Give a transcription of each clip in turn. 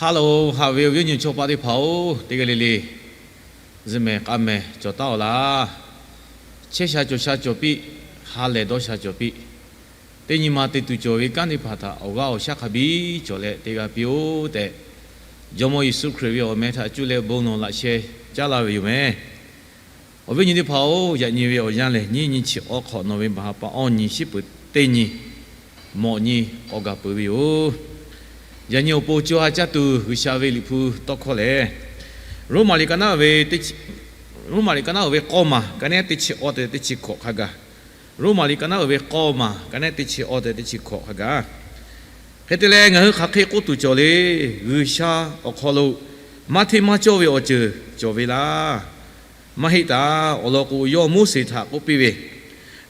Hello, haꞈ ve awˬ viˉ awˬ nyi chaw paˆ teˇ hpaˍ-oˬ, teˇ g'aˇ le le zuhꞈ mehˍ k'a mehˍ cawˬ taˉ-aw laˇ. Chehˇ sha cawˬ sha cawˬ piˇ, ha lehˬ dawˇ sha cawˬ piˇ. Teˇ nyi ma te tuˬ cawˬ ve kanˉ teˇ hpaˍ htaꞈ awˬ g'aˇ awˬ shaˉ hk'a biˇ cawˬ leh te g'a piˇ-oˆ tehꞈ, Jawˇmawˇ Yeˍsuˆ Hkriꞈ ve awˬ meh htaꞈ cuˇ leh bon lawˬ laꞈ sheh caˉ laˇ ve yoˬ meh. Awˬ viˉ awˬ nyi teˇ hpaˍ-oˬ, yaꞈ nyi ve awˬ yanˇ lehˬ, nyiˇ nyi chi awˬ hk'awꞈ nawˬ ve baˬ ha pa awˇ nyi shiˉ peuˬ teˇ nyi mawꞈ nyi k'awꞈ gaˬ peuˬ ve yoˬ. Yaꞈ nyi awˬ pon co ha caˇ tuˬ G'uiˬsha ve Liꞈ hpu tawˇ hkawˇ lehˬ, Roˉmaꞈ liꞈ ka naˉ ve, Roˉmaꞈ liꞈ ka naˉ uiˍ ve k'awˇ maˬ ka nehˉ teˇ chi awˇ tehꞈ teˇ chi hkawꞈ hk'a gaˬ. Roˉmaꞈ liꞈ ka naˉ uiˍ ve k'awˇ maˬ ka nehˉ teˇ chi awˇ tehꞈ teˇ chi hkawꞈ hk'a gaˬ. Hk'e te leh, ngaˬ hui hk'aˬ hk'e k'oˆ tuˬ cawˬ le. G'uiˬsha awˬ hk'aw lo maˇ hteˇ maˇ cawˇ ve awˬ ceuˬ cawˬ ve laˇ. Maˇ heˆ taˍ. Awˬ lawn k'o, yawˇ Moˉseˍ htaꞈ k'oˆ piˇ ve,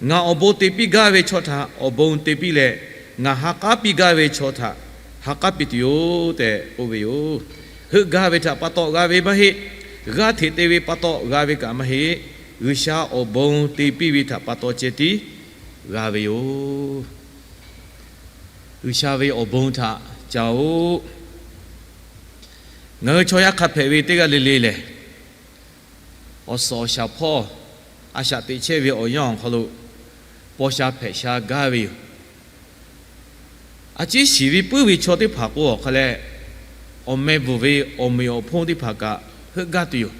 Ngaˬ awˬ bon te piˇ gaˇ ve chaw htaꞈ awˬ bon te piˇ leh, ngaˬ ha k'aˉ piˇ gaˇ ve chaw htaꞈ ha k'aˉ piˇ tuˬ yoˬ tehꞈ k'oˆ ve yoˬ. Heuˆ gaˇ ve htaꞈ pa taw g'a ve maˇ heˆ. G'aˇ hteꞈ te ve pa taw g'a ve kaꞈ maˇ heˆ. G'uiˬsha awˬ bon te piˇ ve htaꞈ pa taw ceh tiˉ g'a ve yoˬ. G'uiˬsha ve awˬ bon htaꞈ ca-oˆ. Ngaˬ hui chaw yaˇ hk'a hpehꞈ ve teˇ g'aˇ le le lehˬ, awˬ suhˍ awˬ shaˍ hpawˇ a shaꞈ teꞈ chehˇ ve awˬ yanˇ awˬ hk'aw lo paw sha hpehꞈ sha gaˇ ve yoˬ. A ciˉ shiˍ ve puiˉ ve chaw teˇ hpaˍ k'o awˬ hk'a leh, awˬ meh bvuhˬ ve awˬ meꞈ awˬ hponˇ teˇ hpaˍ kaꞈ heuˆ gaˇ tuˬ yoˬ.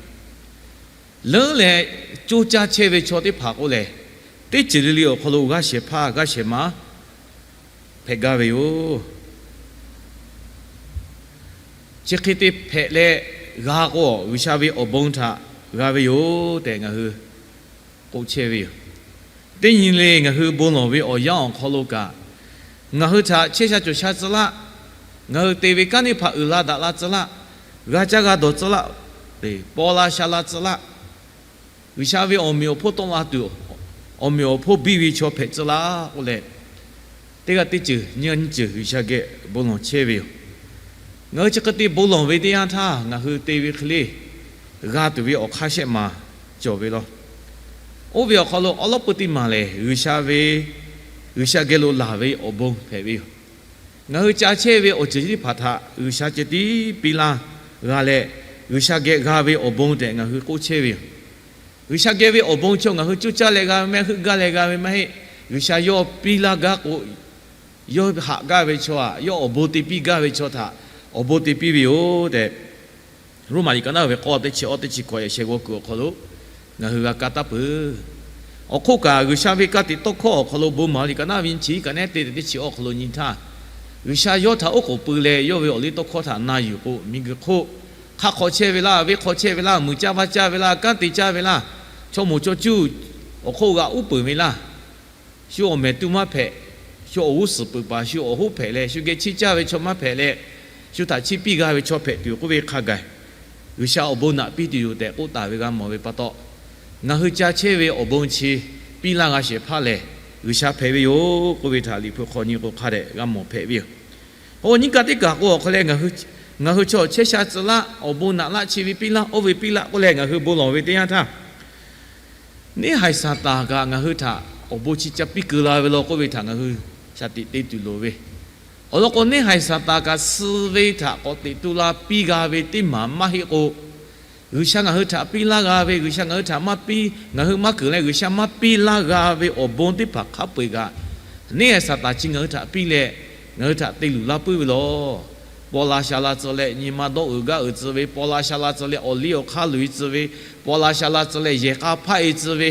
Leuˉ leh co caˇ chehˇ ve chaw teˇ hpaˍ k'o lehˬ, teˇ ceuˬ le le awˬ hk'aw lo g'aˇ shehˍ hpaˇ g'aˇ shehˍ ma hpehꞈ gaˇ ve yoˬ. Chi hk'e te hpehꞈ leh g'a k'o, G'uiˬsha ve awˬ bon htaꞈ g'a ve yoˬ tehꞈ ngaˬ hui k'oˆ chehˇ ve yoˬ. Teˇ nyi le ngaˬ hui bon lawˬ ve awˬ yanˇ awˬ hk'aw lo kaꞈ, ngaˬ hui htaꞈ chehˇ sha cawˬ sha tcuh laˆ, ngaˬ hui te ve kanˉ teˇ hpaˍ uiˍ la daꞈ la tcuh laˆ, g'a caˇ g'a dawˬ tcuh laˆ, paw la sha la tcuh laˆ, G'uiˬsha ve awˬ meꞈ awˬ hponˇ tawˆ la tuˬ, awˬ meꞈ awˬ hponˇ biˇ ve chaw hpehꞈ tcuh laˆ k'oˆ leh, teˇ g'aˇ teˇ ceuˬ nyiˇ g'aˇ nyiˇ ceuˬ G'uiˬsha geh bon lawˬ chehˇ ve yoˬ. Ngaˬ hui chi hk'e te bon lawˬ ve teˇ yanˇ htaˇ, ngaˬ hui te ve hk'e le g'a tuˬ ve awˬ hk'aˇ shehˆ ma cawˬ ve law. Oˇ ve awˬ hk'aw lo awˉ lawˉ peu teˇ maˬ lehˬ, G'uiˬsha ve, G'uiˬsha geh lo laˬ ve awˬ bon hpehꞈ ve yoˬ. Ngaˬ hui ca chehˇ ve awˬ ceuˬ chi teˇ hpaˍ htaꞈ G'uiˬsha ceh tiˉ piˇ laˇ g'a leh, G'uiˬsha geh g'a ve awˬ bon tehꞈ ngaˬ hui k'oˆ chehˇ ve yoˬ. G'uiˬsha geh ve awˬ bon chaw ngaˬ hui coˇ caˇ leh g'a ve maˇ heˆ, heuˆ gaˇ leh g'a ve maˇ heˆ. G'uiˬsha yawˇ piˇ laˇ gaˇ k'o, yawˇ haꞈ gaˇ ve chaw aꞈ, yawˇ awˬ bon te piˇ gaˇ ve chaw htaꞈ awˬ bon te piˇ ve yoˬ tehꞈ, Roˉmaꞈ liꞈ ka naˉ ve k'awˇ teˇ chi awˇ teˇ chi hkawꞈ yaꞈ sheh g'aw kuiˬ awˬ hk'aw lo ngaˬ hui g'a ka taˇ peuˬ. Awˬ hk'oˆ kaꞈ, G'uiˬsha ve ka tiꞈ tawˇ hkawˇ awˬ hk'aw lo bon maˍ liꞈ ka naˉ ve nyi chi kaꞈ nehˉ te teˇ chi awˇ hk'aw lo nyi htaˇ, G'uiˬsha yawˇ htaꞈ oˉ k'oˍ pui leh yawˇ ve awˬ liˇ tawˇ hkawˇ htaꞈ na yuˬ k'o, miˬguiˬ hk'oˆ hk'aˆ hk'aw chehˇ ve laˇ, venˇ hk'aw chehˇ ve laˇ, muiˬ caˇ vaˇ caˇ ve laˇ, kanˉ te caˇ ve laˇ, chaw moˍ chaw cuˇ awˬ hk'oˆ g'aꞈ uˉ peunˍ ve laˇ, shu awˬ mehˍ tuˇ maˇ hpehꞈ, shu awˬ g'uˇ suhˍ peuˬ paˍ shu awˬ hoˉ hpehꞈ leh, shu geh chiˇ caˇ ve chaw maˇ hpehꞈ leh, shu htaꞈ chiˇ piˇ g'a ve chaw hpehꞈ tuˬ k'oˆ ve hk'a gaˬ, G'uiˬsha awˬ bon naꞈ piˇ tuˬ yoˬ tehꞈ k'oˆ taˍ ve g'a mawˬ ve pa taw, ngaˬ hui ca chehˇ ve awˬ bon chi piˇ laˇ g'a shehˍ hpaˇ lehˬ, G'uiˬsha hpehꞈ ve yoˬ k'oˆ ve htaꞈ Liꞈ hpu hk'aw nyi k'o hk'a dehꞈ g'a mawˬ hpehꞈ ve yoˬ. K'o nyiˇ kaˆ teˇ kaˬ k'o awˬ hk'aw leh, ngaˬ hui chaw chehˇ sha tcuh laˇ, awˬ bon naꞈ laˇ, chi ve piˇ laˇ, oˇ ve piˇ laˇ k'oˆ leh ngaˬ hui bon lawˬ ve teˇ yanˇ htaˇ, neˇ haiˬ Saˍtanˍ kaꞈ ngaˬ hui htaꞈ awˬ bon chi ca piˇ keu la ve law k'oˆ ve htaꞈ ngaˬ hui shaˍ tiꞈ te tuˬ loˍ ve. Awˬ lawn k'o, neˇ haiˬ Saˍtanˍ kaꞈ suh ve htaꞈ k'awꞈ teꞈ tu la piˇ g'a ve teˇ maˬ maˇ heˆ k'o, G'uiˬsha ngaˬ hui htaꞈ piˇ laˇ g'a ve, G'uiˬsha ngaˬ hui htaꞈ maˇ piˇ, ngaˬ hui maˇ keunˍ leh G'uiˬsha maˇ piˇ laˇ g'a ve awˬ bon teˇ hpaˍ hk'a peu-eˬ kaꞈ, neˇ haiˬ Saˍtanˍ chi ngaˬ hui htaꞈ piˇ leh, ngaˬ hui htaꞈ te luˬ laˇ puiˉ ve law. Paw la sha la tcuh leh nyi ma dawˇ uiˍ gaˇ uiˍ tcuh ve, paw la sha la tcuh leh awˬ liˇ awˬ hk'aˇ luˬ-e tcuh ve, paw la sha la tcuh leh yehˬ k'a hpaˆ-e tcuh ve,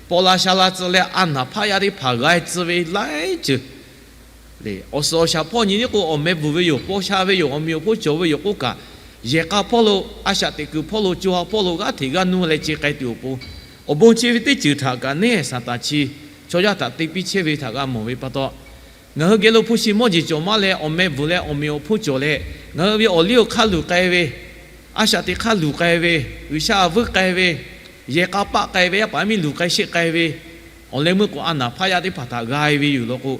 paw la sha la tcuh leh a naˍ hpaˆ yaˇ teˇ hpaˍ g'a-e tcuh ve laiˉ ceuˬ le. Awˬ suhˍ awˬ shaˍ hpawˇ nyi tiˉ k'o, awˬ meh bvuhˬ ve yoˬ, paw sha ve yoˬ, awˬ meꞈ awˬ hponˇ cawˬ ve yoˬ k'oˆ kaꞈ, yehˬ k'a hpawˇ lo, a shaꞈ teꞈ kuiˬ hpawˇ lo, co ha hpawˇ lo g'aˇ hteꞈ g'aˇ nuˇ leh ce k'ai tuˬ awˬ pon, awˬ bon chi ve teˇ ceuˬ htaꞈ kaꞈ neˇ haiˬ Saˍtanˍ chi chaw yaˇ htaꞈ te piˇ chehˇ ve htaꞈ g'a mawˬ ve pa taw, ngaˬ hui geh lo hpu shi mawˇ jeˬ cawˬ maˇ leh, awˬ meh bvuhˬ leh awˬ meꞈ awˬ hponˇ cawˬ leh, ngaˬ hui ve awˬ liˇ awˬ hk'aˇ luˬ k'ai ve, a shaꞈ teꞈ hk'aˇ luˬ k'ai ve, G'uiˬsha a vuiˇ k'ai ve, yehˬ k'a paˆ k'ai ve, yaˇ paˍ yaˇ miˇ luˬ k'ai sheˆ k'ai ve, awˬ leh meuˇ k'o a naˍ hpaˆ yaˇ teˇ hpaˍ htaꞈ g'a-e ve yoˬ law k'o,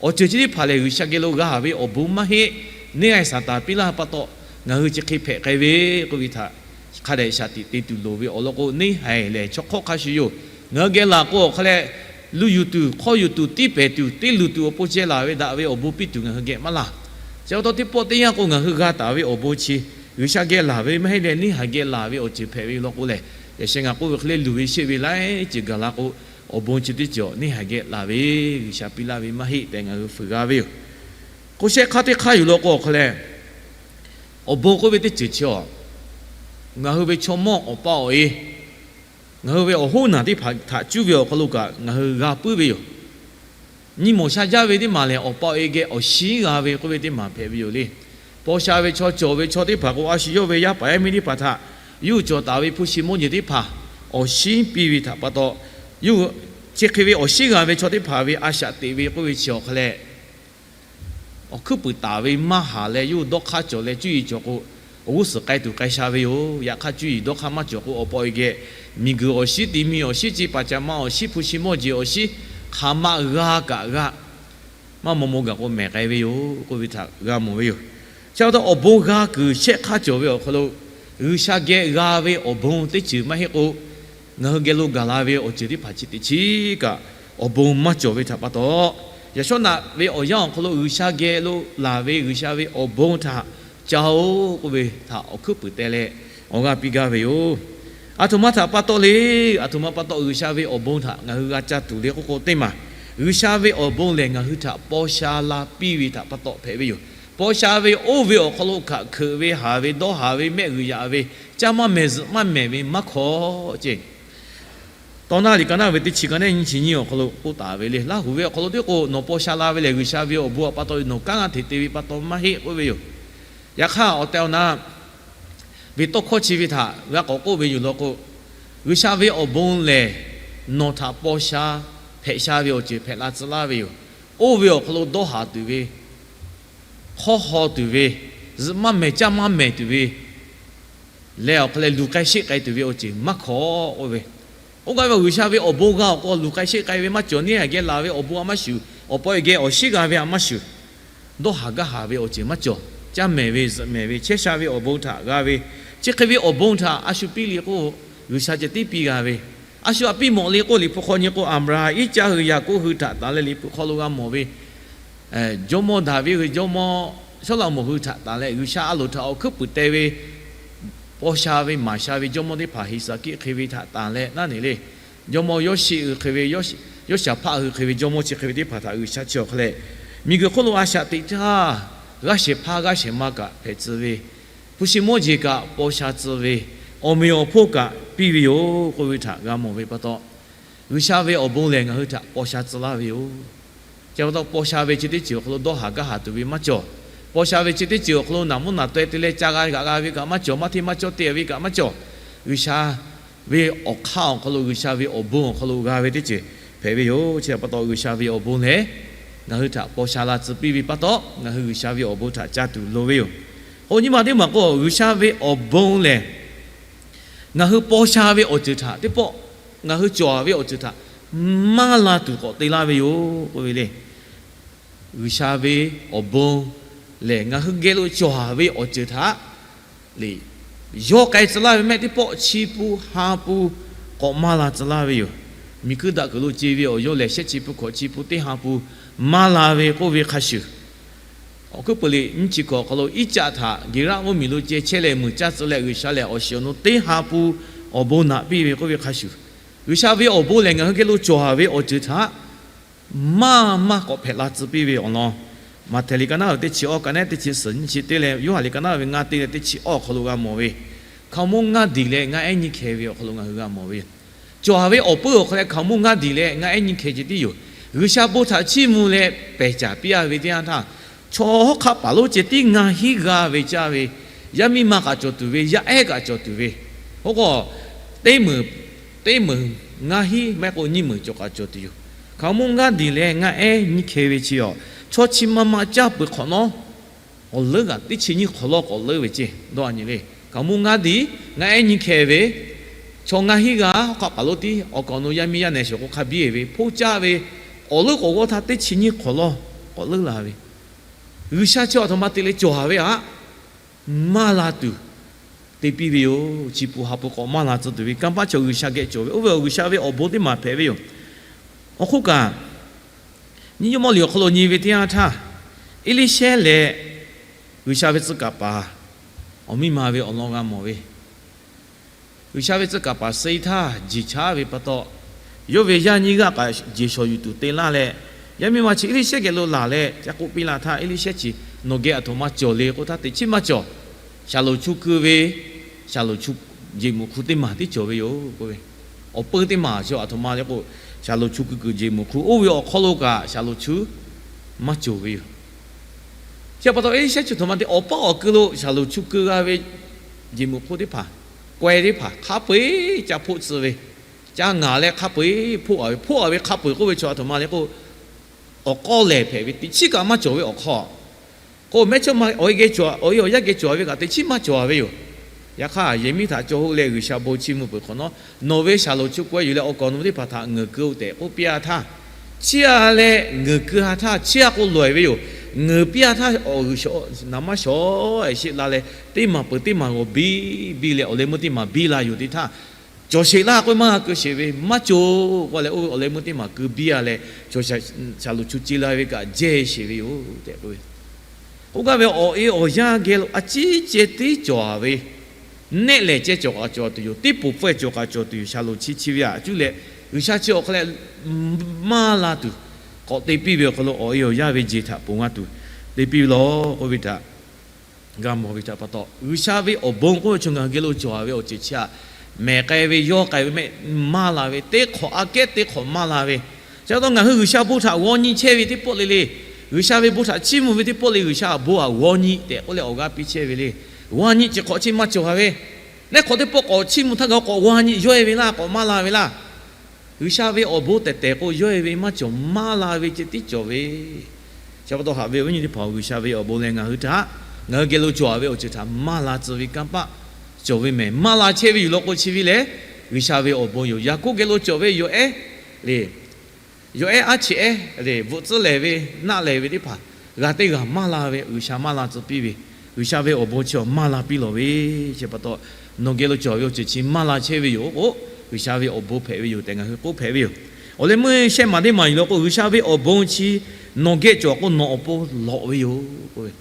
awˬ ceuˬ chi teˇ hpaˍ lehˬ G'uiˬsha geh lo g'a ve awˬ bon maˇ heˆ. Neˇ haiˬ Saˍtanˍ piˇ laˇ pa taw, ngaˬ hui chi hk'e hpehꞈ k'ai ve k'oˆ ve htaꞈ hk'a dehꞈ shaˍ tiꞈ te tuˬ loˍ ve. Awˬ lawn k'o, neˇ haiˬ lehˬ chaw hk'awˇ hk'a shuˍ yoˬ. Ngaˬ hui geh laˬ k'o awˬ hk'aw leh, luˇ yuˬ tuˬ, hk'awˇ yuˬ tuˬ, tiˇ pehˍ tuˬ, teˇ luˬ tuˬ awˬ pon ceh laˬ ve daꞈ ve awˬ bon piˇ tuˬ ngaˬ hui geh maˇ laˬ. Chi pa taw teˇ pawˆ teˇ yanˇ k'o, ngaˬ hui g'a taˍ ve awˬ bon chi G'uiˬsha geh laˬ ve maˇ heˆ leh, neˇ haiˬ geh laˬ ve awˬ ceuˬ hpehꞈ ve law k'o lehˬ, yaꞈ sheh ngaˬ k'oˆ ve hk'e le, luˬ ve sheˆ ve laiˉ ceuˬ gaˬ la k'o, awˬ bon chi teˇ ceuˬ neˇ haiˬ geh laˬ ve, G'uiˬsha piˇ laˇ ve maˇ heˆ tehꞈ ngaˬ hui fuiˍ g'a ve yoˬ. K'o shehˆ hk'aˇ teˇ hk'aˇ yuˬ law k'o awˬ hk'aw leh, awˬ bon k'oˆ ve teˇ ceuˬ chi a, ngaˬ hui ve chaw mawˇ awˬ pa awˬ e, ngaˬ hui ve awˬ hoˉ naˬ teˇ hpaˍ htaꞈ cuˇ ve awˬ hk'aw lo kaꞈ ngaˬ hui g'a puiˉ ve yoˬ. Nyi mawˬ sha jaˇ ve teˇ maˬ lehˬ, awˬ pa awˬ e geh awˬ shinˉ g'a ve k'oˆ ve teˇ maˬ hpehꞈ ve yoˬ le. Paw sha ve chaw, cawˬ ve chaw teˇ hpaˍ k'o, a shu yawˇ ve yaˇ paˍ yaˇ miˇ teˇ hpaˍ htaꞈ yawˇ hui cawˬ taˍ ve hpu shi mawˇ jeˬ teˇ hpaˍ awˬ shinˉ piˇ ve htaꞈ pa taw, yawˇ hui chi hk'e ve awˬ shinˉ g'a ve chaw teˇ hpaˍ ve a shaꞈ teꞈ ve k'oˆ ve chi awˬ hk'aw leh, awˬ hkuiˉ puiˍ taˍ ve maˇ haˍ leh, yawˇ hui dawˇ hk'aˇ cawˬ leh cuˇ yiˍ cawˬ k'o, awˬ g'uˇ suhˍ k'ai tuˬ k'ai sha ve yoˬ. Yaꞈ hk'aˇ cuˇ yiˍ dawˇ hk'aˇ maˇ cawˬ k'o, awˬ pa awˬ e geh miˬguiˬ awˬ shinˉ, ti mi awˬ shinˉ, ci paˍ caꞈ ma awˬ shinˉ, hpu shi mawˇ jeˬ awˬ shinˉ, hk'aˬ ma g'a kaꞈ g'a, maˇ maw maw gaˬ k'o mehˬ k'ai ve yoˬ k'oˆ ve htaꞈ g'a mawˬ ve yoˬ. Chi pa taw awˬ bon g'a kuiˬ shehˆ hk'aˇ cawˬ ve awˬ hk'aw lo, G'uiˬsha geh g'a ve awˬ bon teˇ ceuˬ maˇ heˆ k'o, ngaˬ hui geh lo gaˬ la ve awˬ ceuˬ teˇ hpaˍ chi teꞈ chiˉ kaꞈ awˬ bon maˇ cawˬ ve htaꞈ pa taw, yaꞈ shawˉ naꞈ ve awˬ yanˇ awˬ hk'aw lo G'uiˬsha geh lo laˬ ve G'uiˬsha ve awˬ bon htaꞈ ca-oˬ k'oˆ ve htaꞈ awˬ hkuiˉ puiˍ teh leh awˬ g'aˇ piˇ gaˇ ve yoˬ. Aˬ htoꞈ ma htaꞈ pa taw le, aˬ htoꞈ ma pa taw G'uiˬsha ve awˬ bon htaꞈ ngaˬ hui g'a ca tuˬ le k'oˆ k'o, teˇ maˬ G'uiˬsha ve awˬ bon lehˬ ngaˬ hui htaꞈ paw sha la piˇ ve htaꞈ pa taw hpehꞈ ve yoˬ. Paw sha ve oˇ ve awˬ hk'aw lo hkaꞈ hkeuꞈ ve, haˍ ve, dawˇ haˍ ve, mehˆ g'uiˬ yaꞈ ve, caˇ maˇ mehˬ zuhꞈ maˇ mehˬ ve maˇ hkawˇ ceˇ. Tawˇ naˇ liꞈ ka naˇ ve teˇ chi ka neˉ nyiˇ chi nyiˇ awˬ hk'aw lo k'oˆ taˍ ve le. Laˇ huˍ ve awˬ hk'aw lo teˇ k'o, nawˬ paw sha la ve lehˬ G'uiˬsha ve awˬ bon htaꞈ pa taw nawˬ kanˉ g'a hteꞈ te ve pa taw maˇ heˆ k'oˆ ve yoˬ. Yaꞈ hk'aˇ awˬ tehˬ awˬ na ve tawˇ hkawˇ chi ve htaꞈ g'a k'awꞈ k'oˆ ve yoˬ law k'o, G'uiˬsha ve awˬ bon lehˬ nawˬ htaꞈ paw sha, hpehꞈ sha ve awˬ ceuˬ hpehꞈ la tcuh laˇ ve yoˬ. Oˇ ve awˬ hk'aw lo dawˇ haˍ tuˬ ve, hk'awˇ haw tuˬ ve, zuhꞈ maˇ mehˬ caˇ maˇ mehˬ tuˬ ve, leh awˬ hk'aw leh luˬ k'ai sheˆ k'ai tuˬ ve awˬ ceuˬ maˇ hkawˇ k'oˆ ve. Oˇ kaꞈ ve G'uiˬsha ve awˬ bon g'a awˬ k'o luˬ k'ai sheˆ k'ai ve maˇ cawˬ. Neˇ haiˬ geh laˬ ve awˬ bon a maˇ shuˍ, awˬ pa awˬ e geh awˬ shinˉ g'a ve a maˇ shuˍ, dawˇ haˍ gaˇ haˍ ve awˬ ceuˬ maˇ cawˬ. Caˇ mehˬ ve zuhꞈ mehˬ ve chehˇ sha ve awˬ bon htaꞈ g'a ve, chi hk'e ve awˬ bon htaꞈ a shu piˇ le k'o, G'uiˬsha ceh tiˉ piˇ g'a ve. A shu a piˇ mawꞈ le k'o, Liꞈ hpu hk'aw nyi k'o, Aˍbraˍhanˍ, Iˉcaˆ hui, Yaˍkoˆ hui htaꞈ tanˬ leh Liꞈ hpu hk'aw lo g'a mawˬ ve jawˇmawˇ Daˍviˆ hui jawˇmawˇ Sawˉlaꞈmonˍ hui htaꞈ tanˬ leh G'uiˬsha a loˍ htaꞈ awˬ hkuiˉ puiˍ teh ve, paw sha ve maˍ sha ve jawˇmawˇ teˇ hpaˍ Heˍsaˍkiˆ hk'e ve htaꞈ tanˬ leh naˉ ne le, jawˇmawˇ Yawˇsheˆ hui hk'e ve, Yawˇshaˍhpaˆ hui hk'e ve jawˇmawˇ chi hk'e ve teˇ hpaˍ htaꞈ G'uiˬsha chi awˬ hk'aw leh, miˬguiˬ hk'oˆ lo a shaꞈ teꞈ htaˇ, g'aˇ shehˍ hpaˇ g'aˇ shehˍ ma kaꞈ hpehꞈ tcuh ve, hpu shi mawˇ jeˬ kaꞈ paw sha tcuh ve, awˬ meꞈ awˬ hponˇ kaꞈ piˇ ve yoˬ k'oˆ ve htaꞈ g'a mawˬ ve pa taw, G'uiˬsha ve awˬ bon lehˬ ngaˬ hui htaꞈ paw sha tcuh laˇ ve yoˬ. Chi pa taw paw sha ve chi teˇ ceuˬ awˬ hk'aw lo dawˇ haˍ gaˇ haˍ tuˬ ve maˇ cawˬ. Paw sha ve chi teˇ ceuˬ awˬ hk'aw lo naˬ mvuhˇ naˬ taweh te leh ca g'a g'aꞈ g'a ve kaꞈ maˇ cawˬ, maˇ hteˇ maˇ cawˇ te ve kaꞈ maˇ cawˬ. G'uiˬsha ve awˬ hk'aˇ awˬ hk'aw lo, G'uiˬsha ve awˬ bon awˬ hk'aw lo g'a ve teˇ ceuˬ hpehꞈ ve yoˬ. Chi pa taw G'uiˬsha ve awˬ bon lehˬ ngaˬ hui htaꞈ paw sha la tcuh piˇ ve pa taw, ngaˬ hui G'uiˬsha ve awˬ bon htaꞈ ca tuˬ loˍ ve yoˬ. Oˇ nyi ma teˇ maˬ k'o, G'uiˬsha ve awˬ bon lehˬ ngaˬ hui paw sha ve awˬ ceuˬ htaꞈ teˇ pawˆ, ngaˬ hui cawˬ ve awˬ ceuˬ htaꞈ maˇ la tuˬ k'awꞈ te laˇ ve yoˬ k'oˆ ve le. G'uiˬsha ve awˬ bon lehˬ ngaˬ hui geh lo cawˬ ve awˬ ceuˬ htaꞈ le, yawˇ k'ai tcuh laˇ ve mehˆ teˇ pawˆ chi pun ha pun k'awꞈ maˇ la tcuh laˇ ve yoˬ. Miˬ hkuiˇ daꞈ kuiˬ lo ce ve awˬ yawˇ lehˬ shehˆ chi pun hkawꞈ chi pun teˇ ha pun maˇ la ve k'oˆ ve hk'a shuˍ, awˬ hkuiˉ peuˬ liꞈ nyiˇ chi hkawꞈ awˬ hk'aw lo Iˉcaˆ htaꞈ Geˍraˆ mvuhˇmiˬ lo ceh chehˇ leh muiˬ caˇ tcuh leh G'uiˬsha lehˬ awˬ shiˍ awˬ nu teˇ ha pun awˬ bon naꞈ piˇ ve k'oˆ ve hk'a shuˍ, G'uiˬsha ve awˬ bon lehˬ ngaˬ hui geh lo cawˬ ve awˬ ceuˬ htaꞈ maˇ maˇ k'awꞈ hpehꞈ la tcuh piˇ ve awˬ lawn, Maꞈhtehˍ liꞈ ka naˉ ve teˇ chi awˇ ka neˉ teˇ chi suhˍ nyiˇ chi teˇ leh Yoˇhanˬ liꞈ ka naˉ ve ngaˇ teˇ leh teˇ chi awˇ awˬ hk'aw lo g'a mawˬ ve, hkaoˍmonˇ ngaˇ diˬ leh ngaˇ ehˉ nyiˇ hkeh ve awˬ hk'aw lo ngaˬ hui g'a mawˬ ve yoˬ. Cawˬ ve awˬ puiˉ awˬ hk'aw leh hkaoˍmonˇ ngaˇ diˬ leh ngaˇ ehˉ nyiˇ hkeh ceh tiˉ yoˬ. G'uiˬsha bon htaꞈ chiˇ mvuh leh pehˬ caˍ piˇ a ve teˇ yanˇ htaˇ, chaw hawˉ hk'aˆ paˍ lonˉ ceh tiˉ ngaˇ hinˉ g'a ve caˇ ve, yaˇ miˇ ma kaꞈ cawˬ tuˬ ve, yaˇ ehˉ kaꞈ cawˬ tuˬ ve, oˇ k'o teˇ meunˍ, teˇ meunˍ ngaˇ hinˉ maˇ heˆ k'o nyiˇ meunˍ cawˬ kaꞈ cawˬ tuˬ yoˬ. Hkaoˍmonˇ ngaˇ diˬ leh ngaˇ ehˉ nyiˇ hkeh ve chi a, chaw chi ma ma caˇ peuˬ hk'awꞈ nawˉ awˬ leuˉ g'aꞈ teˇ chi nyiˇ hk'awꞈ lawˇ k'awꞈ leuˉ ve ceˇ dawˇ a nyi le. Hkaoˍmonˇ ngaˇ diˬ ngaˇ ehˉ nyiˇ hkeh ve, chaw ngaˇ hinˉ g'a hawˉ hk'aˆ paˍ lonˉ tiˉ awˬ kaˍ awˬ nu yaˇ miˇ yaˇ nehˬ shawˍ k'o hk'a biˇ ve hpoˇ caˇ ve, awˬ leuˉ k'awꞈ g'awˇ htaˇ teˇ chi nyiˇ hk'awꞈ lawˇ k'awꞈ leuˉ la ve, G'uiˬsha chi a htoꞈ ma te leh cawˬ ve aꞈ maˇ la tuˬ te piˇ ve yoˬ. Chi pun ha pun k'awꞈ maˇ la tcuh tuˬ ve kanˇ paˆ chaw G'uiˬsha geh cawˬ ve, oˇ ve awˬ G'uiˬsha ve awˬ bon teˇ maˬ hpehꞈ ve yoˬ. Awˬ hk'oˆ kaꞈ, nyiˇ Jawˇmawˇ liꞈ awˬ hk'aw lo nyi ve teˇ yanˇ htaˇ, Eˇliˇshehˇ leh G'uiˬsha ve tcuh kaˍ paˍ awˬ miˇ ma ve awˬ lawn g'a mawˬ ve, G'uiˬsha ve tcuh kaˍ paˍ suh-e htaˇ jeˬ chaˉ ve pa taw, yawˇ ve yaˇ nyiˇ g'aˇ kaꞈ jeˬ shawˍ yuˬ tuˬ te laˇ leh, yaˇ miˇ ma chi Eˇliˇshehˇ geh lo laˬ leh ca k'oˆ piˇ la htaˇ, Eˇliˇshehˇ chi nawˬ geh aˬ htoꞈ ma cawˬ le k'oˆ htaˇ, teꞈ chiˉ maˇ cawˬ. Shaˍlonˍ chu keu ve, Shaˍlonˍ chu jeˬ muꞈ hk'u teˇ maˬ tiˉ cawˬ ve yoˬ k'oˆ ve. Awˬ peu teˇ maˬ chi aˬ htoꞈ ma le k'o, Shaˍlonˍ chu keu kuiˬ jeˬ muꞈ hk'u oˇ ve awˬ hk'aw lo kaꞈ Shaˍlonˍ chu maˇ cawˬ ve yoˬ. Chi pa taw Eˇliˇshehˇ chi htoꞈ ma te awˬ paˇ awˬ keu lo Shaˍlonˍ chu keu g'a ve jeˬ muꞈ hk'u teˇ hpaˍ, k'awehˇ teˇ hpaˍ hk'a peu-eˬ ca hpoˆ tcuh ve, ca ngaˬ leh hk'a peu-eˬ hpoˆ a ve, hpoˆ a ve hk'a peu-eˬ k'oˆ ve chaw aˬ htoꞈ ma le k'o, awˬ k'awˇ lehˬ hpehꞈ ve teꞈ chiˉ kaꞈ maˇ cawˬ ve awˬ hk'aw k'o, mehˇchawˇma awˬ e geh cawˬ, awˬ e awˬ yaˇ geh cawˬ ve kaꞈ teꞈ chiˉ maˇ cawˬ ve yoˬ. Yaꞈ hk'aˇ yehˬ miˉ htaꞈ caw hoˆ leh G'uiˬsha bon chiˇ mvuh peuˬ hk'awꞈ nawˉ, nawˬ ve Shaˍlonˍ chu k'awehˇ yuˬ leh awˬ kaˍ awˬ nu teˇ hpaˍ htaꞈ ngeuˍ keu-oˆ tehꞈ k'oˆ piˇ-a htaˇ, chiˇ-a leh ngeuˍ keu-a htaˇ chiˇ-a k'o loꞈ-e ve yoˬ. Ngeuˍ piˇ-a htaˇ awˬ G'uiˬsha naˍ maˇ shawˍ-e sheˆ la leh, teˇ maˬ peuˬ teˇ maˬ g'awˬ biˇ biˇ leh awˬ leh meuˇ teˇ maˬ biˇ la yoˬ teˇ htaˇ, cawˬ sheˍ laˇ k'oˆ maˇ g'a keu sheˍ ve, maˇ cawˬ k'oˆ leh oˇ ve awˬ leh meuˇ teˇ maˬ keu biˇ-a leh, Shaˍlonˍ chu ce la ve kaꞈ jehˇ sheˍ ve yoˬ tehꞈ k'oˆ ve. K'oˆ gaˇ ve awˬ e awˬ yaˇ geh lo a ciˉ ceh tiˉ cawˬ-a ve, nehˆ lehˬ ceh cawˬ kaꞈ cawˬ tuˬ yoˬ. Teˇ poˬ pfuhˇ cawˬ kaꞈ cawˬ tuˬ yoˬ. Shaˍlonˍ chi chi ve aꞈ cuˇ leh G'uiˬsha chi awˬ hk'aw leh maˇ la tuˬ k'awꞈ te piˇ ve awˬ hk'aw lo awˬ e awˬ yaˇ ve jeˬ htaꞈ ponˬ g'a tuˬ te piˇ ve law k'oˆ ve htaꞈ g'a mawˬ ve htaꞈ pa taw, G'uiˬsha ve awˬ bon k'oˆ ve chaw ngaˬ hui geh lo cawˬ-a ve awˬ ceuˬ chi aꞈ, mehˬ k'ai ve, yawˇ k'ai ve mehˆ maˇ la ve, teˇ hk'awꞈ aꞈ kehˉ teˇ hk'awꞈ maˇ la ve. Chi pa taw ngaˬ hui G'uiˬsha bon htaꞈ g'aw nyi chehˇ ve teˇ pawˆ le le, G'uiˬsha ve bon htaꞈ chiˇ mvuh ve teˇ pawˆ le, G'uiˬsha awˬ bon aꞈ g'aw nyi tehꞈ k'oˆ leh awˬ g'aˇ piˇ chehˇ ve le. G'aw nyi chi hk'awꞈ chi maˇ cawˬ-a ve, nehˉ hk'awꞈ teˇ pawˆ k'awꞈ chiˇ mvuh htaˇ g'a k'awꞈ g'aw nyi yawˇ-e ve laˇ, k'awꞈ maˇ la ve laˇ. G'uiˬsha ve awˬ bon tehˬ tehˬ k'o yawˇ-e ve maˇ cawˬ, maˇ la ve ceh tiˉ cawˬ ve. Chi pa taw haꞈ ve awˬ viˉ nyi teˇ hpaˍ-oˬ, G'uiˬsha ve awˬ bon lehˬ ngaˬ hui htaꞈ, ngaˬ hui geh lo cawˬ-a ve awˬ ceuˬ htaꞈ maˇ la tcuh ve kanˇ paˆ cawˬ ve mehˬ. Maˇ la chehˇ ve yoˬ law k'o chi ve lehˬ, G'uiˬsha ve awˬ bon yoˬ. Yaˍkoˆ geh lo cawˬ ve yawˬ ehˉ le, yawˬ ehˉ aˉ cheꞈ ehˉ le, bvuhꞈ tcuhˉ lehˍ ve, naˆ lehˍ ve teˇ hpaˍ g'a teˇ g'aˇ maˇ la ve, G'uiˬsha maˇ la tcuh piˇ ve, G'uiˬsha ve awˬ bon chi awˬ maˇ la piˇ lawˬ ve. Chi pa taw nawˬ geh lo cawˬ ve awˬ ceuˬ chi maˇ la chehˇ ve yoˬ k'o, G'uiˬsha ve awˬ bon hpehꞈ ve yoˬ tehꞈ ngaˬ hui k'oˆ hpehꞈ ve yoˬ. Awˬ leh meuˇ shehˆ maˬ teˇ maˬ yoˬ law k'o, G'uiˬsha ve awˬ bon chi nawˬ geh cawˬ k'o nawˬ awˬ pon lawꞈ ve yoˬ k'oˆ ve.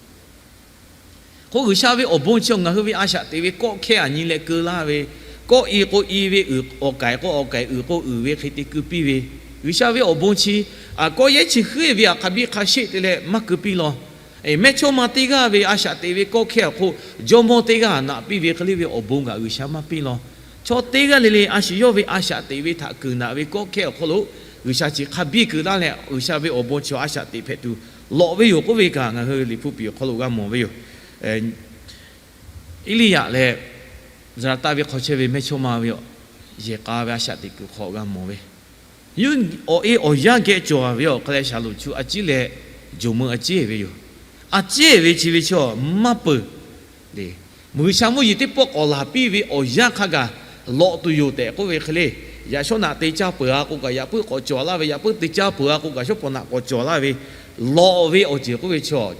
K'o G'uiˬsha ve awˬ bon chi awˬ ngaˬ hui ve a shaꞈ teꞈ ve kawˆ hkehˇ aꞈ nyi leh keu laˇ ve, kawˆ i k'o i ve, uiˍ awˬ kaiˍ k'o awˬ kaiˍ, uiˍ k'o uiˍ ve hk'e te keu piˇ ve, G'uiˬsha ve awˬ bon chi aꞈ kawˆ yehˉ chi heuˆ ve aꞈ hk'a biˇ hk'a sheˆ te leh maˇ keu piˇ law. Mehˇchawˇma teˇ g'aˇ ve a shaꞈ teꞈ ve kawˆ hkehˇ awˬ hk'oˆ jawˇmawˇ teˇ g'aˇ naꞈ piˇ ve hk'e le ve awˬ bon kaꞈ G'uiˬsha maˇ piˇ law. Chaw teˇ g'aˇ le le a shu yawˇ ve a shaꞈ teꞈ ve htaꞈ keunˍ naꞈ ve kawˆ hkehˇ awˬ hk'aw lo G'uiˬsha chi hk'a biˇ keu laˇ leh, G'uiˬsha ve awˬ bon chi a shaꞈ teꞈ hpehꞈ tuˬ lawꞈ ve yoˬ k'oˆ ve kaꞈ ngaˬ hui Liꞈ hpu piˍ awˬ hk'aw lo g'a mawˬ ve yoˬ. Eˇliˇyaꞈ leh Zaˍraˍtaˆ ve hk'aw chehˇ ve mehˇchawˇma ve yehˬ k'a ve a shaꞈ teꞈ kuiˬ hk'aw g'a mawˬ ve, yawˇ awˬ e awˬ yanˇ geh cawˬ-a ve awˬ hk'aw leh Shaˍlonˍ chu a ciˉ leh jawˬ meuˇ a ciˉ ve yoˬ. A ciˉ ve chi ve chaw maˇ peuˬ le. G'uiˬsha mvuhˇ yeˬ teˇ pawˆ k'awꞈ laˬ piˇ ve awˬ yanˇ hk'a gaˬ lawꞈ tuˬ yoˬ tehꞈ k'oˆ ve hk'e le. Yaꞈ shawˉ naꞈ te caˇ peuˬ-a k'o kaꞈ yaꞈ puiˉ k'awꞈ cawˬ laˇ ve, yaꞈ puiˉ te caˇ peuˬ-a k'o kaꞈ shawˉ pawˍ naꞈ k'awꞈ cawˬ laˇ ve, lawꞈ ve awˬ ceuˬ k'oˆ ve chaw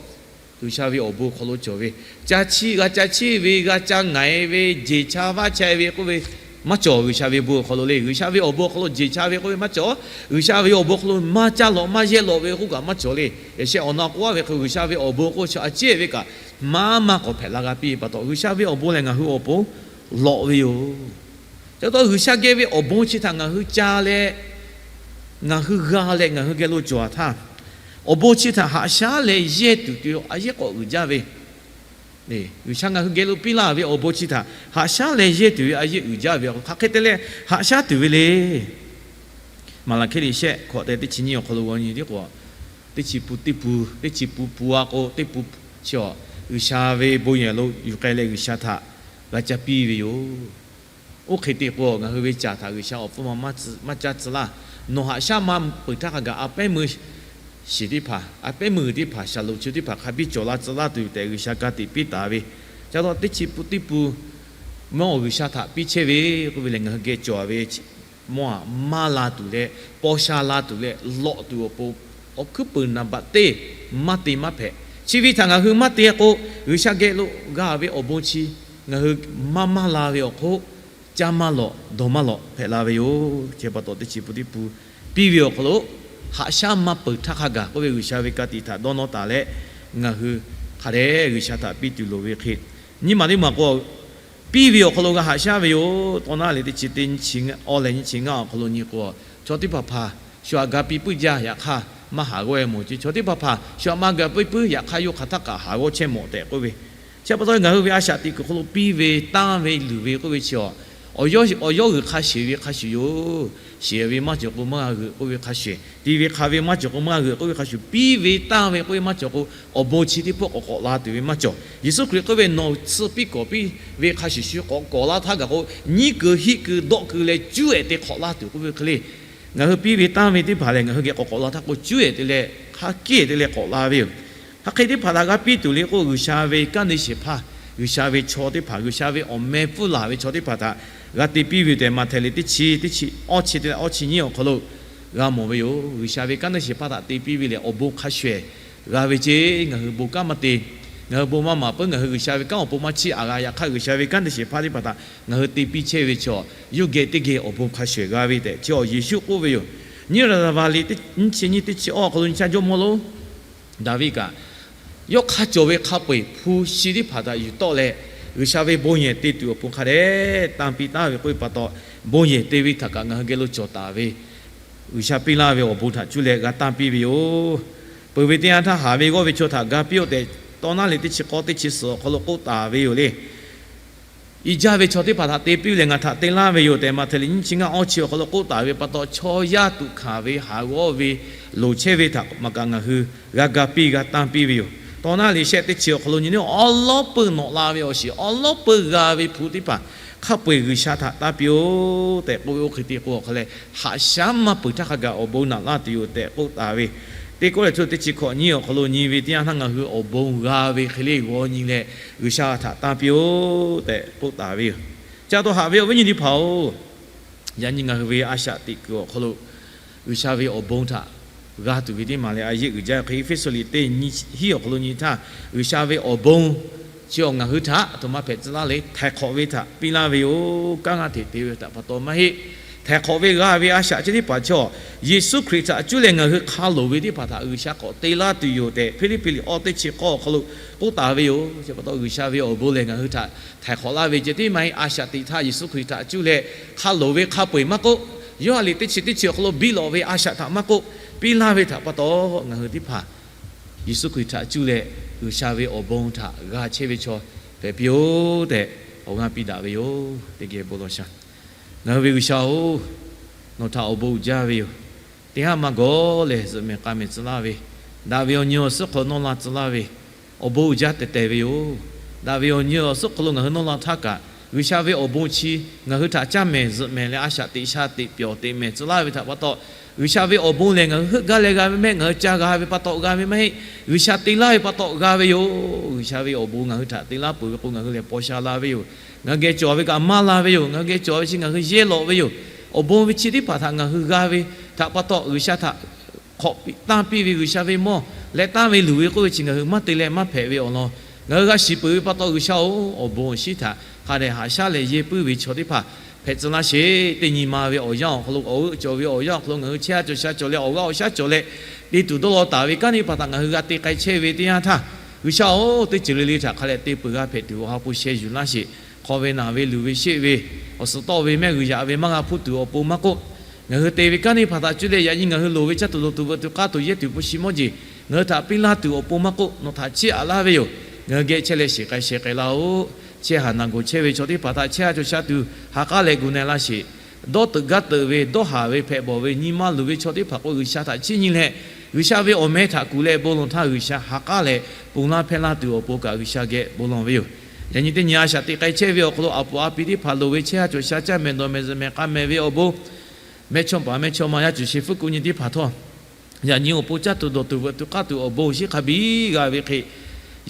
G'uiˬsha ve awˬ bon awˬ hk'aw lo cawˬ ve, ca chiˇ g'a ca chiˇ ve, g'a ca ngaiˍ ve, jeˬ cha vaˇ chehˇ ve k'oˆ ve maˇ cawˬ. G'uiˬsha ve bon awˬ hk'aw lo le, G'uiˬsha ve awˬ bon awˬ hk'aw lo jeˬ cha ve k'oˆ ve maˇ cawˬ. G'uiˬsha ve awˬ bon awˬ hk'aw lo maˇ caˇ lawꞈ maˇ yehˇ lawꞈ ve k'oˆ kaꞈ maˇ cawˬ le. Yaꞈ sheh awˬ na k'oˆ-a ve hk'e G'uiˬsha ve awˬ bon k'oˆ chi a ciˉ ve kaꞈ maˇ maˇ k'awꞈ hpehꞈ la g'a piˇ ve pa taw, G'uiˬsha ve awˬ bon lehˬ ngaˬ hui awˬ pon lawꞈ ve yoˬ. Ca taw G'uiˬsha geh ve awˬ bon chi htaꞈ ngaˬ hui ca leh, ngaˬ hui g'a leh ngaˬ hui geh lo cawˬ-a htaˇ, awˬ bon chi htaꞈ haꞈ shaˉ leh yehˇ tuˬ tuˬ a yeˉ k'awꞈ uiˍ jaˇ ve, G'uiˬsha ngaˬ hui geh lo piˇ laˇ ve awˬ bon chi htaꞈ haꞈ shaˉ leh yehˇ tuˬ ve a yeˉ uiˍ jaˇ ve, hk'aˬ hk'e te leh haꞈ shaˉ tuˬ ve le. Maˍlaˍhkiˆ liꞈ shehˆ hkawꞈ tehꞈ teˇ chi nyiˇ awˬ hk'aw lo g'aw nyi tiˉ k'o, teˇ chi pun teˇ pun, teˇ chi pun pun-a k'o teˇ pun chi a, G'uiˬsha ve bon yehˬ lo yuˬ k'ai leh G'uiˬsha htaꞈ g'a ca piˇ ve yoˬ. Oˇ hk'e te k'o ngaˬ hui ve caˬ htaꞈ G'uiˬsha awˬ pfuhˇ ma maˇ caˇ tcuh laˇ. Nawˬ haꞈ shaˉ maˇ peuˬ htaˇ hk'a gaˬ a pehˉ meuˇ shiˍ teˇ hpaˍ, a pehˉ meuˇ teˇ hpaˍ, Shaˍlonˍ chi teˇ hpaˍ hk'a biˇ cawˬ la tcuh laˇ tuˬ tehꞈ G'uiˬsha ka tiꞈ piˇ taˍ ve. Ca taw teˇ chi pun teˇ pun mawˇ G'uiˬsha htaꞈ piˇ chehˇ ve k'oˆ ve lehˬ, ngaˬ hui geh cawˬ-a ve mawˇ-a maˇ la tuˬ leh, paw sha la tuˬ leh, lawꞈ tuˬ awˬ pon awˬ hkuiˉ puiˍ naˍ baꞈ teˇ maˇ te maˇ hpehꞈ. Chi ve htaꞈ ngaˬ hui maˇ te k'o, G'uiˬsha geh lo g'a ve awˬ bon chi ngaˬ hui maˇ maˇ la ve awˬ hk'oˆ caˇ maˇ lawꞈ dawˬ maˇ lawꞈ hpehꞈ la ve yoˬ. Chi pa taw teˇ chi pun teˇ pun piˇ ve awˬ hk'aw lo haꞈ shaˉ maˇ peuˬ htaˇ hk'a gaˬ k'oˆ ve G'uiˬsha ve ka tiꞈ htaꞈ dawˇ nawˇ taˍ leh, ngaˬ hui hk'a dehꞈ G'uiˬsha htaꞈ piˇ tuˬ loˍ ve hk'e, nyiˇ maˬ teˇ maˬ k'o, piˇ ve awˬ hk'aw lo g'a haꞈ shaˉ ve yoˬ. Tawˇ naˉ leh teˇ chi teˇ chi awˇ leh nyiˇ chi ngaˇ awˬ hk'aw lo nyi k'o, chaw teˇ hpaˍ hpaˍ shu htaꞈ ga piˇ puiˉ jaˇ, yaꞈ hk'aˇ maˇ haˍ g'awˇ e mawˬ ce. Chaw teˇ hpaˍ hpaˍ shu htaꞈ maˇ ga piˇ puiˉ, yaꞈ hk'aˇ yawˇ hk'aˬ htaˇ kaꞈ haˍ g'awˇ chehˇ mawˬ tehꞈ k'oˆ ve. Chi pa taw ngaˬ hui ve a shaꞈ teꞈ kuiˬ hk'aw lo piˇ ve tanˇ ve luˬ ve k'oˆ ve chi a, awˬ yawˇ g'uiˬ hk'a shuˍ ve hk'a shuˍ yoˬ. Shiˍ ve maˇ cawˬ k'o maˇ g'a g'euꞈ k'oˆ ve hk'a shuˍ, te ve hk'a ve maˇ cawˬ k'o maˇ g'a g'euꞈ k'oˆ ve hk'a shuˍ, piˇ ve tanˇ ve k'oˆ ve maˇ cawˬ k'o, awˬ bon chi teˇ pawˆ k'awꞈ k'awꞈ la tuˬ ve maˇ cawˬ. Yeˍsuˆ Hkriꞈ k'oˆ ve, Nawˬ tsuhˇ piˇ kawˍ piˇ ve hk'a shuˍ shuˍ k'awꞈ kawꞈ laˇ htaˇ gaˬ k'o, nyiˉ keu hiˆ keu dawˆ keu leh cuˉ ehˍ te hk'awꞈ laˇ tuˬ k'oˆ ve hk'e le. Ngaˬ hui piˇ ve tanˇ ve teˇ hpaˍ lehˬ, ngaˬ hui geh k'awꞈ k'awꞈ la htaˇ k'o, cuˉ ehˍ te leh hk'a kehˉ te leh k'awꞈ la ve yoˬ. Hk'aˬ hk'e teˇ hpaˍ htaꞈ g'a piˇ tuˬ le k'o, G'uiˬsha ve kanˉ te shehˍ hpaˇ, G'uiˬsha ve chaw teˇ hpaˍ, G'uiˬsha ve awˬ meh pfuhˇ laˬ ve chaw teˇ hpaˍ htaꞈ g'a te piˇ ve tehꞈ, Maꞈhtehˍ liꞈ teˇ chi, teˇ chi awˇ chi te leh awˇ chi nyiˇ awˬ hk'aw lo g'a mawˬ ve yoˬ. G'uiˬsha ve kanˉ te shehˍ hpaˇ htaꞈ te piˇ ve lehˬ, awˬ bon hk'a shuˍ ehˍ g'a ve ce. Ngaˬ hui bon kanˉ maˇ te, ngaˬ hui bon maˇ maˍ peuˬ, ngaˬ hui G'uiˬsha ve kanˉ awˬ pon maˇ chiˇ aꞈ g'a. Yaꞈ hk'aˇ, G'uiˬsha ve kanˉ te shehˍ hpaˇ teˇ hpaˍ htaꞈ ngaˬ hui te piˇ chehˇ ve chaw, yawˇ geh teˇ geh awˬ bon hk'a shuˍ ehˍ g'a ve tehꞈ, chi awˬ Yeˍsuˆ k'oˆ ve yoˬ. Nyiˇ Raˍzaˍvaˍ liꞈ nyiˇ chi nyiˇ teˇ chi awˇ hk'aw lo nyi chaˇ, jawˇmawˇ lonˉ Daˍviˆ kaꞈ, yawˇ hk'a cawˬ ve hk'a peu-eˬ hpu shi teˇ hpaˍ htaꞈ yuˬ tawˆ leh, G'uiˬsha ve bon yehˬ te tuˬ awˬ pon hk'a dehꞈ tanˇ piˇ taˍ ve k'oˆ ve pa taw, bon yehˬ te ve htaꞈ kaꞈ ngaˬ hui geh lo cawˬ taˍ ve, G'uiˬsha piˇ laˇ ve awˬ bon htaꞈ cuˇ leh g'a tanˇ piˇ ve yoˬ. Peuˬ ve teˇ yanˇ htaˇ, haˍ ve g'awˇ ve chaw htaꞈ ga piˇ-oˆ tehꞈ, Tawˇ naˉ liꞈ teˇ chi k'awˇ teˇ chi suhˍ awˬ hk'aw lo k'oˆ taˍ ve yoˬ le. I jaˇ ve chaw teˇ hpaˍ htaꞈ te piˇ leh ngaˬ htaꞈ te laˇ ve yoˬ tehꞈ, Maꞈhtehˍ liꞈ nyiˇ chi ngaˇ awˇ chi awˬ hk'aw lo k'oˆ taˍ ve pa taw, chaw yaˇ tuꞈ hkanˍ ve haˍ g'awˇ ve loˍ chehˇ ve htaꞈ maˇ kaꞈ ngaˬ hui g'a ga piˇ g'a tanˇ piˇ ve yoˬ. Tawˇ naˉ liꞈ shehˆ teˇ chi awˬ hk'aw lo nyi, awˉ lawˉ peuˇ nawꞈ la ve awˬ shiˍ, awˉ lawˉ peuˇ g'a ve hpu teˇ hpaˍ hk'a peu-eˬ G'uiˬsha htaꞈ tanˇ piˇ-oˆ tehꞈ k'oˆ ve, oˇ hk'e te k'o awˬ hk'a leh, haꞈ shaˉ maˇ peuˬ htaˇ hk'a gaˬ awˬ bon naꞈ laˇ tuˬ yoˬ tehꞈ k'oˆ taˍ ve. Teˇ kawˆ leh chaw teˇ chi hkawꞈ nyiˇ awˬ hk'aw lo nyi ve teˇ yanˇ htaˇ, ngaˬ hui awˬ bon g'a ve hk'e le g'aw nyi leh, G'uiˬsha htaꞈ tanˇ piˇ-oˆ tehꞈ k'oˆ taˍ ve yoˬ. Ca taw haꞈ ve awˬ viˉ nyi teˇ hpaˍ-oˬ, yaꞈ nyi ngaˬ hui ve a shaꞈ teꞈ kuiˬ awˬ hk'aw lo G'uiˬsha ve awˬ bon htaꞈ g'a tuˬ ve teˇ maˬ leh, a yeˆ uiˍ jaˇ hk'e, Eˇfeˇsuꞈ liꞈ teˇ nyiˇ hiˉ awˬ hk'aw lo nyi htaˇ, G'uiˬsha ve awˬ bon chi awˬ ngaˬ hui htaꞈ a htoꞈ ma hpehꞈ tcuh laˇ le, htaiˍ hk'awꞈ ve htaꞈ piˇ laˇ ve yoˬ. Kanˉ g'aˇ hteꞈ te ve htaꞈ pa taw maˇ heˆ. Htaiˍ hk'awꞈ ve g'a ve a shaꞈ chi teˇ hpaˍ chaw, Yeˍsuˆ Hkriꞈ htaꞈ cuˇ leh ngaˬ hui hk'a loˍ ve teˇ hpaˍ htaꞈ G'uiˬsha k'awꞈ te laˇ tuˬ yoˬ tehꞈ, Hpiˇliˇpiˆ liꞈ awˇ teˇ chi k'awˇ awˬ hk'aw lo k'oˆ taˍ ve yoˬ. Chi pa taw G'uiˬsha ve awˬ bon lehˬ, ngaˬ hui htaꞈ htaiˍ hk'awꞈ laˇ ve ceh tiˉ maˇ heˆ. A shaꞈ teꞈ htaˇ Yeˍsuˆ Hkriꞈ htaꞈ cuˇ leh hk'a loˍ ve hk'a peu-eˬ maˇ k'oˆ, Yoˇhanˬ liꞈ teˇ chi teˇ chi awˬ hk'aw lo biˇ lawꞈ ve a shaꞈ htaꞈ maˇ k'oˆ, piˇ laˇ ve htaꞈ pa taw, ngaˬ hui teˇ hpaˍ Yeˍsuˆ Hkriꞈ htaꞈ cuˇ leh G'uiˬsha ve awˬ bon htaꞈ g'a chehˇ ve chaw hpehꞈ piˇ-oˆ tehꞈ, awˬ g'aˇ piˇ daꞈ ve yoˬ. Teˇ geh bon lawˬ shaˍ. Ngaˬ hui ve G'uiˬsha-oˬ, nawˬ htaꞈ awˬ bon uiˍ jaˇ ve yoˬ. Teˇ haˉ maˇ gawˬ lehˬ, zuhꞈ mehˍ k'a mehˍ tcuh laˇ ve, daꞈ ve awˬ nyi awˬ suhˉ hk'aw nawˇ la tcuh laˇ ve, awˬ bon uiˍ jaˇ tehˬ tehˬ ve yoˬ. Daꞈ ve awˬ nyi awˬ suhˉ hk'aw lo ngaˬ hui nawˇ la htaˇ kaꞈ, G'uiˬsha ve awˬ bon chi ngaˬ hui htaꞈ caˇ mehˍ zuhꞈ mehˍ leh a shaꞈ teꞈ sha teꞈ pyawˬ teꞈ mehˍ tcuh laˇ ve htaꞈ pa taw, G'uiˬsha ve awˬ bon lehˬ ngaˬ hui heuˆ gaˇ leh g'a ve mehˆ, ngaˬ hui ca g'a ve pa taw g'a ve maˇ heˆ. G'uiˬsha te laˇ ve pa taw g'a ve yoˬ. G'uiˬsha ve awˬ bon ngaˬ hui htaꞈ te laˇ peuˬ ve k'o, ngaˬ hui lehˬ paw sha la ve yoˬ. Ngaˬ hui geh cawˬ ve kaꞈ maˇ la ve yoˬ. Ngaˬ hui geh cawˬ ve chi ngaˬ hui yehˇ lawꞈ ve yoˬ. Awˬ bon ve chi teˇ hpaˍ htaꞈ ngaˬ hui g'a ve htaꞈ pa taw, G'uiˬsha htaꞈ hk'awꞈ piˇ tanˇ piˇ ve, G'uiˬsha ve mawˇ leh tanˇ ve luˬ ve k'oˆ ve chi ngaˬ hui maˇ te leh maˇ hpehꞈ ve awˬ lawn ngaˬ hui g'a shiˍ peuˬ ve pa taw, G'uiˬsha-oˬ, awˬ bon awˬ shinˉ htaꞈ hk'a dehꞈ haꞈ shaˉ leh yehˇ puiˉ ve chaw teˇ hpaˍ hpehꞈ tcuh laˇ sheˍ. Teˇ nyi ma ve awˬ yanˇ awˬ hk'aw lo, awˬ g'euˆ cawˬ ve awˬ yanˇ awˬ hk'aw lo ngaˬ hui chehˇ ha cawˬ sha cawˬ leh, awˬ g'aˇ awˬ shaˉ cawˬ leh, te tuˬ dawˇ law taˍ ve kanˉ teˇ hpaˍ htaꞈ ngaˬ hui g'a te k'ai chehˇ ve teˇ yanˇ htaˇ, G'uiˬsha-oˬ, teˇ ceuˬ le le htaꞈ hk'a leh te peuˬ g'a hpehꞈ tuˬ awˬ ha hpu sheh yuˬ laˇ sheˍ. Hk'aw ve naˬ ve luˬ ve sheˆ ve, awˬ suhˍ tawˆ ve mehˆ g'uiˬ yaꞈ ve maˇ g'a hpuˇ tuˬ awˬ pon maˇ k'oˆ, ngaˬ hui te ve kanˉ teˇ hpaˍ htaꞈ cuˇ leh yaꞈ nyi ngaˬ hui loˍ ve caˇ tuˬ dawˬ tuˬ veuꞈ tuˬ k'aˇ tuˬ yehˇ tuˬ hpu shi mawˇ jeˬ ngaˬ hui htaꞈ piˇ laˇ tuˬ awˬ pon maˇ k'oˆ, nawˬ htaꞈ chiˇ aꞈ laˇ ve yoˬ. Ngaˬ hui geh chehˇ leh shiˍ k'ai sheh k'ai laˇ-oˆ. Chehˇ haˍ naˬ gawˬ chehˇ ve chaw teˇ hpaˍ htaꞈ chehˇ ha cawˬ sha tuˬ ha k'aˉ leh gu na-e laˇ sheˍ. Dawˇ teuꞈ gaˇ teuꞈ ve, dawˇ haˍ ve, hpehꞈ bawˬ ve, nyi ma luˬ ve chaw teˇ hpaˍ k'o, G'uiˬsha htaꞈ chiˇ nyi leh, G'uiˬsha ve awˬ meh htaꞈ kuˬ leh bon lawˬ htaˇ, G'uiˬsha ha k'aˉ leh ponˬ laˇ hpehˇ laˇ tuˬ awˬ pon kaꞈ G'uiˬsha geh bon lawˬ ve yoˬ. Yaꞈ nyi teˇ nyi a shaꞈ teꞈ k'ai chehˇ ve awˬ hk'aw lo, a puˍ a pi teˇ hpaˍ loˍ ve chehˇ ha cawˬ sha caˇ mehˍ dawˬ mehˍ zuhꞈ mehˍ k'a mehˍ ve awˬ bon, mehˇchawˇ paˍ mehˇchawˇma yaˇ cuˬ shehˍ hpfuhˇ kuˬ nyi teˇ hpaˍ htawˇ, yaꞈ nyi awˬ pon caˇ tuˬ dawˬ tuˬ veuꞈ tuˬ k'aˇ tuˬ awˬ bon awˬ shinˉ hk'a biˇ g'a ve hk'e,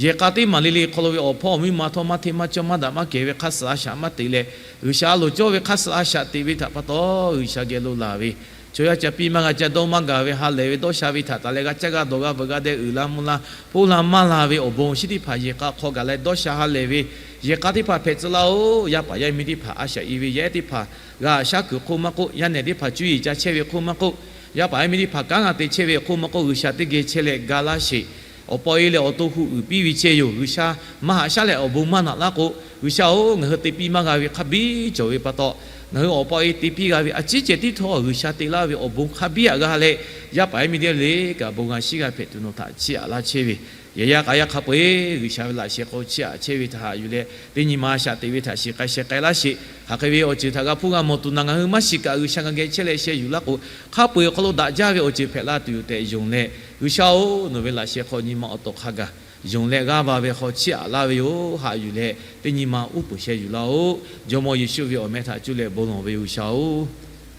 yehˬ k'a teˇ maˬ le le hk'aw lo ve awˬ hpawˇ awˬ miˇ ma htawˇ maˇ hteˇ maˇ cawˇ maˇ daꞈ maˇ kehˬ ve hk'aˇ suh a shaꞈ maˇ teꞈ leh, G'uiˬsha a loˍ cawˇ ve hk'aˇ suh a shaꞈ teꞈ ve htaꞈ pa taw, G'uiˬsha geh lo laˬ ve, chaw yaˇ ca piˇ maˇ g'a ca dawˇ maˇ gaˬ ve ha lehˬ ve dawˇ sha ve htaꞈ taˍ leh g'a caˇ g'a dawˬ g'a veuꞈ g'a deh uiˍ la mvuh la, hpoˇ la maˇ la ve awˬ bon awˬ shinˉ teˇ hpaˍ yehˬ k'a hk'aw gaˬ leh dawˇ sha ha lehˬ ve yehˬ k'a teˇ hpaˍ hpehꞈ tcuh laˇ-oˆ. Yaˇ paˍ yaˇ miˇ teˇ hpaˍ a shaꞈ i ve yehˬ teˇ hpaˍ g'a shaˉ kuiˬ hk'oˆ maˇ k'oˆ, yaˇ nehˬ teˇ hpaˍ cuˇ yiˍ ca chehˇ ve hk'oˆ maˇ k'oˆ, yaˇ paˍ yaˇ miˇ teˇ hpaˍ kanˉ g'a te chehˇ ve hk'oˆ maˇ k'oˆ, G'uiˬsha teˇ geh chehˇ leh ga laˇ sheˍ. Awˬ pa awˬ e leh awˬ to hu uiˍ piˇ ve chehˇ yoˬ. G'uiˬsha maˇ haꞈ shaˉ leh awˬ bon maˇ naꞈ laˇ k'o, G'uiˬsha-oˬ, ngaˬ hui te piˇ maˇ g'a ve hk'a biˇ cawˬ ve pa taw, ngaˬ hui awˬ pa awˬ e te piˇ g'a ve a ciˉ ceh tiˉ htawˇ G'uiˬsha te laˇ ve awˬ bon hk'a biˇ aꞈ g'a leh, yaˇ paˍ yaˇ miˇ teˇ g'aˇ le le kaꞈ bon g'a shiˉ g'a hpehꞈ tuˬ nawˬ htaꞈ chiˇ aꞈ laˇ chehˇ ve, yaꞈ yaˇ k'aꞈ yaˇ hk'a peu-eˬ G'uiˬsha ve laꞈ sheh hk'aw chiˇ aꞈ chehˇ ve htaꞈ haꞈ yuˬ leh, teˇ nyi ma shaꞈ teꞈ ve htaꞈ shiˍ k'ai sheh k'ai laˇ sheˍ. Hk'aˬ hk'e ve awˬ ceuˬ htaꞈ g'a hpuˇ g'a mawˬ tuˬ naˬ ngaˬ hui maˇ shiˍ kaꞈ, G'uiˬsha ngaˬ geh chehˇ leh sheh yuˬ laˇ k'o, hk'a peu-eˬ awˬ hk'aw lo daꞈ jaˇ ve awˬ ceuˬ hpehꞈ la tuˬ yoˬ tehꞈ yonˍ leh, G'uiˬsha-oˬ, nawˬ ve laꞈ sheh hk'aw nyi ma awˬ tawˍ hk'a gaˬ yonˍ leh g'aˇ va ve hk'aw chiˇ aꞈ laˇ ve yoˬ. Haꞈ yuˬ leh teˇ nyi ma uˉ peunˍ sheh yuˬ laˇ-oˆ. Jawˇmawˇ Yeˍsuˆ ve awˬ meh htaꞈ cuˇ leh bon lawˬ ve G'uiˬsha-oˬ,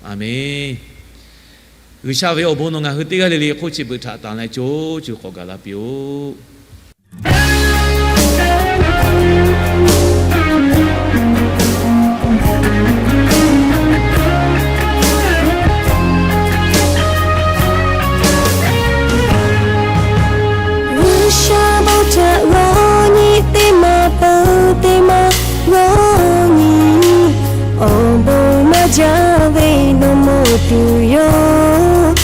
aˬ menˍ. G'uiˬsha ve awˬ bon nawˬ ngaˬ hui teˇ g'aˇ le le hk'oˆ chi beuꞈ htaꞈ tanˍ leh co co k'awꞈ gaˬ la piˇ-oˆ. G'uiˬsha bon htaꞈ g'awˇ nyi teˇ maˬ peuˬ teˇ maˬ g'awˇ nyi, awˬ bon maˇ jaˇ ve nawˬ mawˬ tuˬ yoˬ.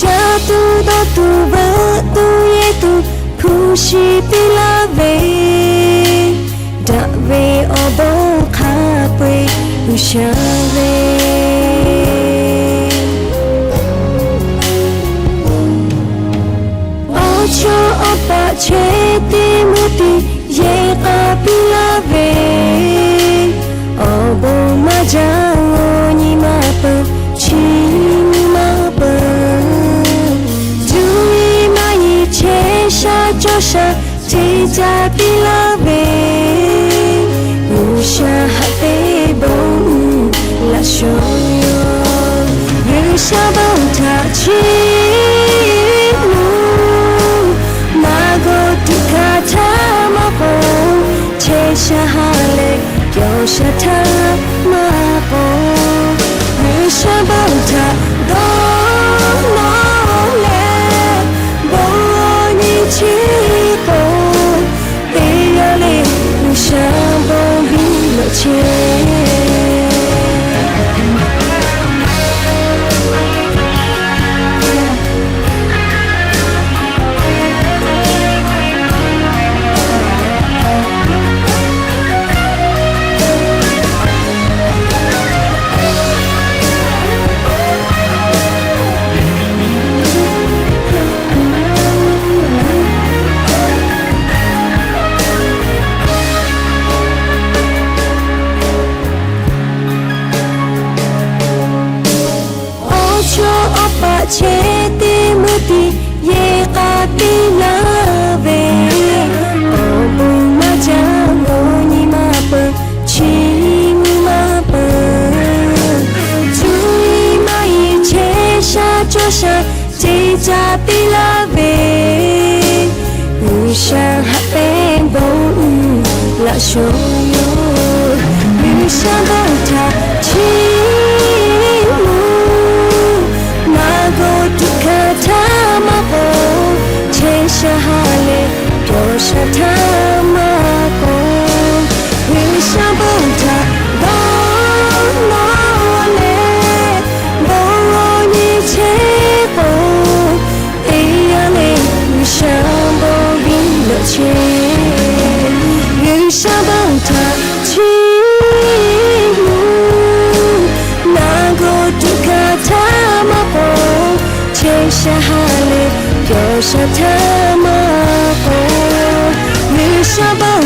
Caˇ tuˬ dawˇ tuˬ veuꞈ tuˬ yehˬ tuˬ hpu shi piˇ laˇ ve, daꞈ ve awˬ bon hk'a peu-eˬ G'uiˬsha ve. Awˬ chawˇ awˬ paˆ chehˇ teˇ mvuhˇ tiˉ yehˬ k'a piˇ laˇ ve, awˬ bon maˇ jaˇ awˬ nyi ma peuˬ, chi nyi ma peuˬ. Cuˇ yiˍ maˇ yiˍ chehˇ sha cawˇ sha ceˇ caˇ piˇ laˇ ve, G'uiˬsha haꞈ pehnˇ bon laꞈ shawˍ yoˬ. G'uiˬsha bon htaꞈ chiˇ mvuh, maˇ g'awˇ tuꞈ hkaˇ htaˇ maˇ k'o, chehˇ sha ha leh cawˬ sha htaˇ maˇ k'o, G'uiˬsha bon htaꞈ dawˇ nawˇ leh, bon nyi chi k'o, teˇ g'aˇ le G'uiˬsha bon biˇ lawꞈ chehˇ. Awˬ chawˇ awˬ paˆ chehˇ teˇ mvuhˇ tiˉ yehˬ k'a piˇ laˇ ve, awˬ bon maˇ jaˇ awˬ nyi ma peuˬ, chi nyi ma peuˬ. Cuˇ yiˍ maˇ yiˍ chehˇ sha cawˇ sha ceˇ caˇ piˇ laˇ ve, G'uiˬsha haꞈ pehnˇ bon laꞈ shawˍ yoˬ. G'uiˬsha bon htaꞈ chiˇ mvuh, maˇ g'awˇ tuꞈ hkaˇ htaˇ maˇ k'o, chehˇ sha ha leh cawˬ sha htaˇ maˇ k'o, G'uiˬsha bon htaꞈ dawˇ nawˇ leh, bon nyi chehˇ k'o, teˇ g'aˇ le G'uiˬsha bon biˇ lawꞈ chehˇ. G'uiˬsha bon htaꞈ chiˇ mvuh, maˇ g'awˇ tuꞈ hkaˇ htaˇ maˇ k'o, chehˇ sha ha leh cawˬ sha htaˇ maˇ k'o, G'uiˬsha bon